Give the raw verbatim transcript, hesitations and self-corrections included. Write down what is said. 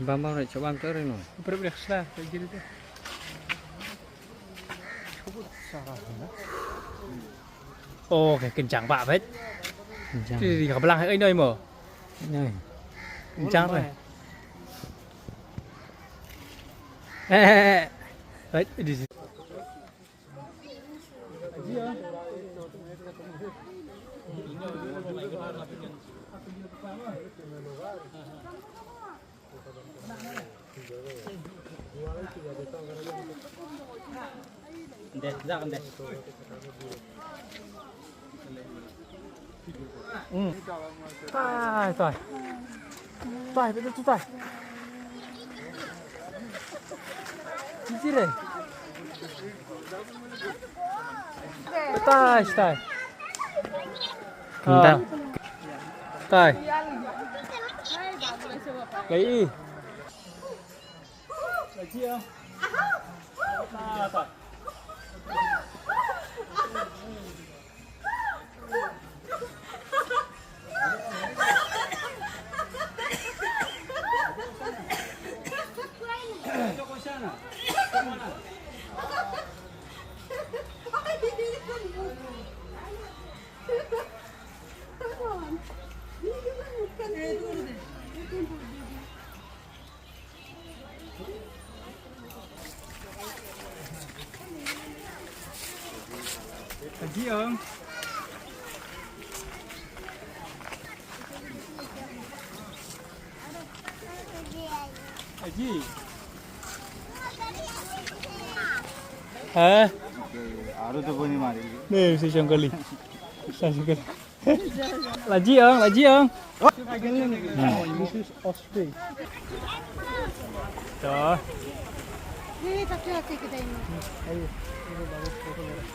Bam bam re, coba angkat re no. Perut dia kesal, kayak gitu tuh. Oh, kayak kencang pak bet. Kencang. Di di ka belang ai noi mo. Noi. Kencang re. Eh, eh, eh. Bet di sini. Hmm. Tai, tai. Tai, betul tu tai. Cici deh. Tai, tai. Nda. Ah. Tai. Lai. Lagi ya. Ah, tai. Aji ong. Aji. Ha? Aru to boni mari. Dei, si Shongkali. Si Shongkali. Laji ong, laji ong. This is ostrich. To. Ayo, ini baru foto merah.